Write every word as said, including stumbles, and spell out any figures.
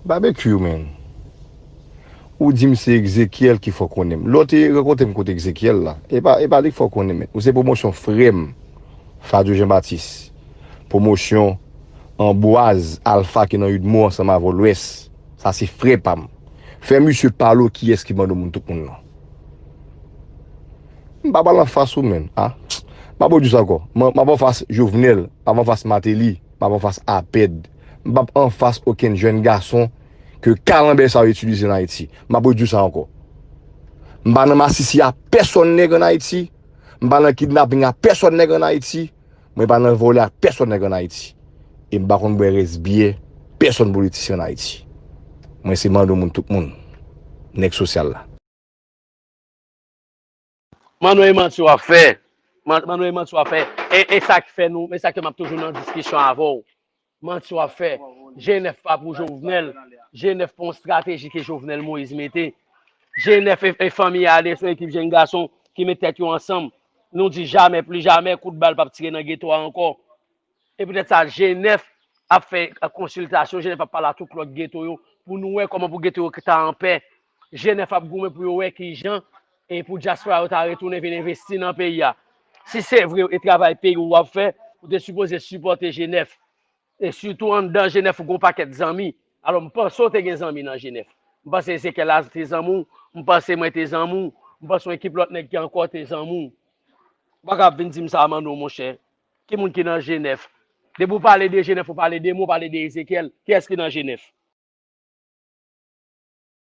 Babekyou, men. Ou di m se Ezekyèl ki fè w konnen m. Lè w te rankontre m kot Ezekyèl la, e pa, e pa li k fè w konnen m, men. Ou se pwomosyon frè m, Fadio Jean Baptiste. Pwomosyon Anbwaz Alpha ki nan Udmo ansanm avè w Lwès. Sa se frè pa m. Fè misye pale w kiyès ki mande w moun tout moun nan. M pa pral anfas ou, men. A. M pa pral di sa ankò. M, m ap anfas Jovenel, m ap anfas Martelly, m ap anfas Apèd. M p ap anfas okenn jèn gason ke kalanbè sa yo itilize an Ayiti. M ap redi w sa ankò. M pa nan masisi a pèsonn nèg an Ayiti. M pa nan kidnaping a pèsonn nèg an Ayiti. Mwen pa nan vòlè a pèsonn nèg an Ayiti. E m pa konn bwè rès byè pèsonn politisyen an Ayiti. Mwen se mande moun tout moun. Nèg sosyal la. Manno, e manti w ap fè. Manno, e manti w ap fè. E sa k fè nou, e sa k fè m ap toujou nan diskisyon avè w. Manti w ap fè. G nèf pa pou Jovenel. G nèf pa yon estrateji ke Jovenel Moïse mete. G nèf e fanmi a se yon ekip jèn gason ki met tèt yo ansanm. Nou di jamè pli jamè kout bal p ap tire nan geto a ankò. E poutèt sa, G nèf ap fè konsiltasyon, G nèf ap pale a tout lòt geto yo pou nou wè kòman pou geto yo ta anpè. G nèf ap goumen pou yo wè kijan e pou dyaspora yo ta retounen vin envesti nan peyi a. Si se vre e travay peyi w w ap fè, ou te sipoze sipòte G nèf. E sitou anndan G nèf ou gen yon pakèt zanmi. Alò m panse w te gen zanmi nan G nèf. M panse Ezekyèl la te zanmi w, m panse mwen te zanmi w, m panse yon ekip lòt nèg ki ankò te zanmi w. Ou pa ka ap vin di m sa Manno monchè. Ki moun ki nan G nèf? Depi w pale de G nèf, ou pale de mwen, ou pale de Ezekyèl. Kiyès ki nan G nèf?